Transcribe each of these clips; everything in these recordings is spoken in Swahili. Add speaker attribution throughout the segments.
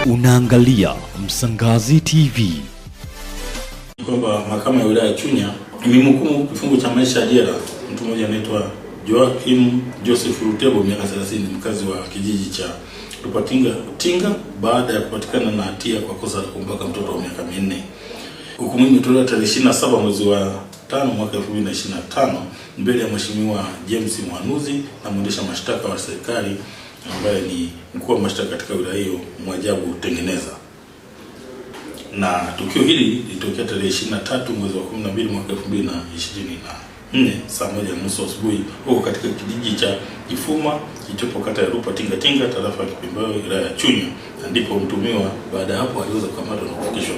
Speaker 1: Unaangalia Msangazi TV.
Speaker 2: Kwamba mahakama ya wilaya ya Chunya imemhukumu kifungo cha maisha ya jela mtu mmoja anaitwa Joachim Joseph Rutebo, miaka 30, mkazi wa kijiji cha Rupatinga Tinga, baada ya kupatikana na hatia kwa kosa la kumbaka mtoto wa miaka 4. Hukumu imetolewa tarehe 27 mwezi wa 5 mwaka 2025 mbele ya Mheshimiwa James Mwanuzi na mwendesha mashtaka wa serikali ambaye ni mkuu wa mashtaka katika wilaya hiyo Mwajabu Tengeneza. Na tukio hili lilitokea tarehe 23 mwezi wa 12 mwaka 2024 saa 1:30 asubuhi huko katika kijiji cha Ifuma kilichopo kata ya Rupa Tinga Tinga, tarafa ya Kipimbawe, wilaya ya Chunya, na ndipo mtumiwa baada ya hapo aliweza kukamatwa na kufikishwa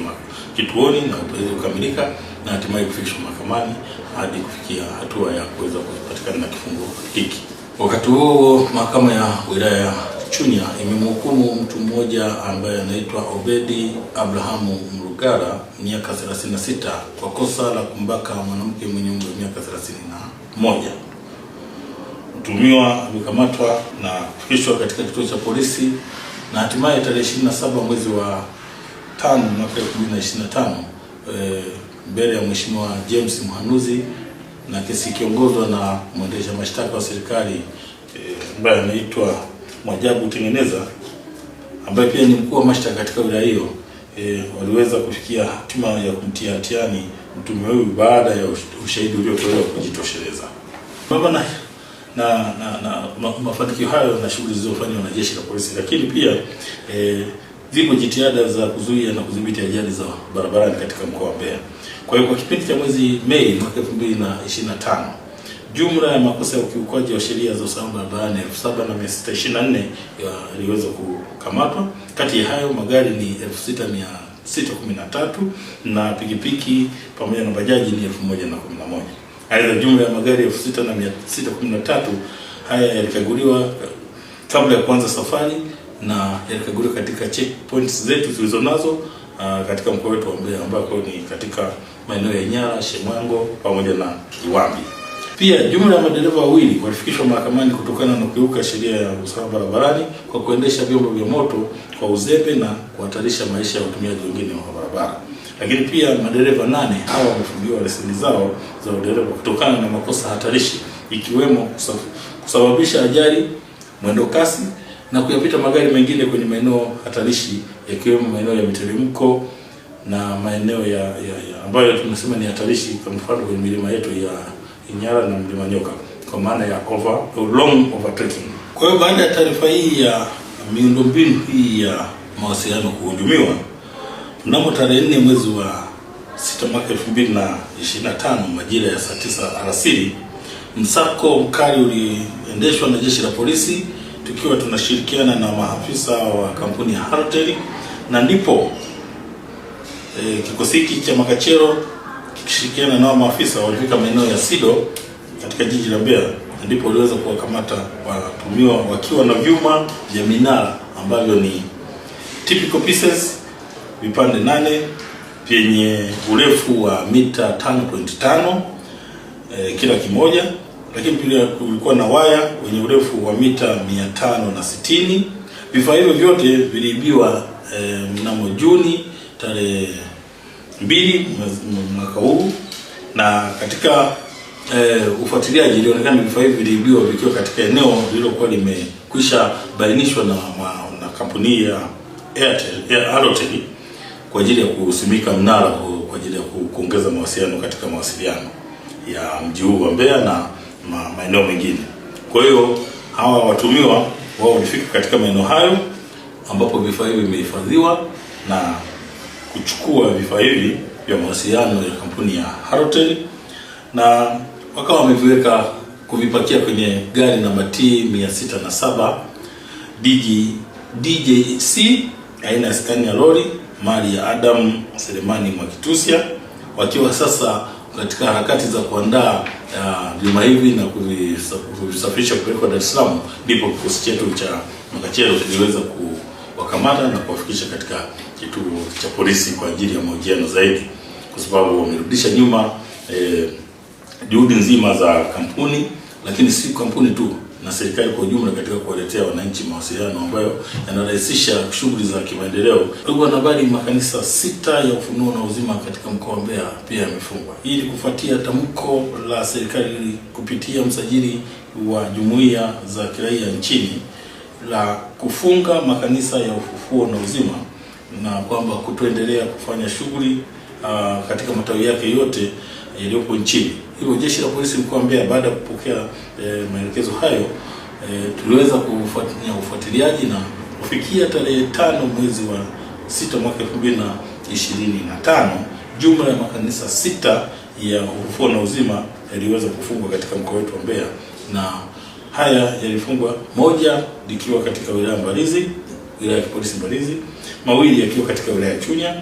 Speaker 2: kituoni na upelelezi kukamilika na hatimaye kufikishwa mahakamani hadi kufikia hatua ya kuweza kupatikana na kifungo hiki. Wakati huo mahakama ya wilaya ya Chunya imemhukumu mtu mmoja ambaye anaitwa Obedi Abrahamu Mrugara, miaka 36, kwa kosa la kumbaka mwanamke mwenye umri wa miaka 31. Mtuhumiwa amekamatwa na kufikishwa katika kituo cha polisi na hatimaye tarehe 27 mwezi wa 5 mwaka 2025 mbele ya Mheshimiwa James Mhanuzi na kesi ikiongozwa na mwendesha mashtaka wa serikali ambaye anaitwa Mwajabu Tengeneza ambaye pia ni mkuu wa mashtaka katika wilaya hiyo, waliweza kufikia hatima ya kumtia hatiani mtuhumiwa huyu baada ya ushahidi uliotolewa kujitosheleza. Baba na mafanikio hayo na shughuli zilizofanywa na jeshi la polisi, lakini pia zipo jitihada za kuzuia na kudhibiti ajali za barabarani katika mkoa wa Mbeya. Kwa hiyo kwa kipindi cha mwezi Mei mwaka 2025 jumla ya makosa ya ukiukwaji wa sheria za usalama barabarani 7624 yaliweza kukamatwa. Kati ya hayo magari ni 6613 na pikipiki pamoja na bajaji ni 1011. Aidha, jumla ya magari 6613 haya yalikaguliwa kabla ya kuanza safari na yalikaguliwa katika checkpoints zetu zilizonazo katika mkoa wetu wa Mbeya ambako ni katika maeneo ya Inyala, Shemwango pamoja na Iwambi. Pia jumla ya madereva wawili walifikishwa mahakamani kutokana na kukiuka sheria ya usalama barabarani kwa kuendesha vyombo vya moto kwa uzembe na kuhatarisha maisha ya watumiaji wengine wa barabara. Lakini pia madereva 8 hawa wamefungiwa leseni zao za udereva kutokana na makosa hatarishi ikiwemo kusababisha ajali, mwendo kasi na kuyapita magari mengine kwenye maeneo hatarishi yakiwemo maeneo ya miteremko na maeneo ya ambayo tunasema ni hatarishi, kwa mfano kwenye milima yetu ya Inyala na Mlima Nyoka, kwa maana ya long overtaking. Kwa hiyo baada ya taarifa hii ya miundombinu hii ya mawasiliano kuhujumiwa, mnamo tarehe 4 mwezi wa 6 mwaka 2025 majira ya saa 9 alasiri, msako mkali uliendeshwa na jeshi la polisi tukiwa tunashirikiana na maafisa wa kampuni ya Halotel, na ndipo kikosi hiki cha makachero kikishirikiana na maafisa walifika maeneo ya Sido katika jiji la Mbeya, ndipo waliweza kuwakamata watuhumiwa wakiwa na vyuma vya minara ambavyo ni typical pieces vipande 8 vyenye urefu wa mita 5.5 kila kimoja, lakini pia kulikuwa na waya wenye urefu wa mita 560. Vifaa hivyo vyote viliibiwa mnamo Juni tarehe 2 mwaka huu, na katika ufuatiliaji ilionekana vifaa hivi viliibiwa vikiwa katika eneo lililokuwa limekwisha bainishwa na kampuni ya Airtel, Halotel kwa ajili ya kusimika mnara kwa ajili ya kuongeza mawasiliano katika mawasiliano ya mji huu wa Mbeya na maeneo mengine. Kwa hiyo hawa watumiwa wao walifika katika maeneo hayo ambapo vifaa hivi vimehifadhiwa na kuchukua vifaa hivi vya mawasiliano ya kampuni ya Halotel na wakawa wameviweka kuvipakia kwenye gari namba T 607 DJC aina ya Scania lori, mali ya Adam Selemani Mwakitusia, wakiwa sasa katika harakati za kuandaa vyuma hivi na kuvisafirisha kupelekwa Dar es Salaam, ndipo kikosi chetu cha makachero kiliweza kuwakamata na kuwafikisha katika kituo cha polisi kwa ajili ya mahojiano zaidi, kwa sababu wamerudisha nyuma juhudi nzima za kampuni, lakini si kampuni tu, na serikali kwa ujumla katika kuwaletea wananchi mawasiliano ambayo yanarahisisha shughuli za kimaendeleo. Ndugu wanahabari, makanisa 6 ya Ufunuo na Uzima katika mkoa wa Mbeya pia yamefungwa. Hii ni kufuatia tamko la serikali kupitia msajili wa jumuiya za kiraia nchini la kufunga makanisa ya Ufufuo na Uzima na kwamba kutoendelea kufanya shughuli katika matawi yake yote yaliyopo nchini. Hivyo jeshi la polisi mkoa wa Mbeya baada ya kupokea maelekezo hayo, tuliweza kufanya ufuatiliaji na kufikia tarehe 5 mwezi wa 6 mwaka 2025 jumla ya makanisa 6 ya Ufufuo na Uzima yaliweza kufungwa katika mkoa wetu wa Mbeya, na haya yalifungwa, moja likiwa katika wilaya Mbalizi, wilaya ya polisi Mbalizi, mawili yakiwa katika wilaya ya Chunya,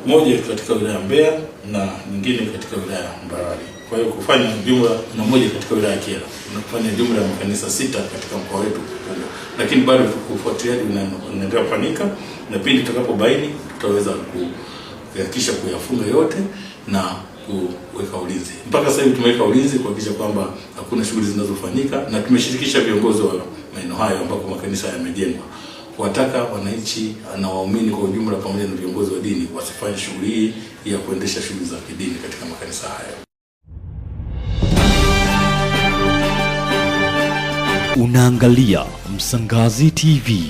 Speaker 2: moja katika wilaya ya Mbeya na nyingine katika wilaya ya Mbarali. Kwa hiyo kufanya jumla na moja katika wilaya ya Kyela, na kufanya jumla ya makanisa 6 katika mkoa wetu kufungwa. Lakini bado ufuatiliaji unaendelea kufanyika, na pindi tutakapobaini tutaweza kuhakikisha kuyafunga yote na kuweka ulinzi. Mpaka sasa hivi tumeweka ulinzi kuhakikisha kwamba hakuna shughuli zinazofanyika, na tumeshirikisha viongozi wa maeneo hayo ambako makanisa yamejengwa, kuwataka wananchi na waumini kwa ujumla pamoja na viongozi wa dini wasifanye shughuli hii ya kuendesha shughuli za kidini katika makanisa hayo.
Speaker 1: Unaangalia Msangazi TV.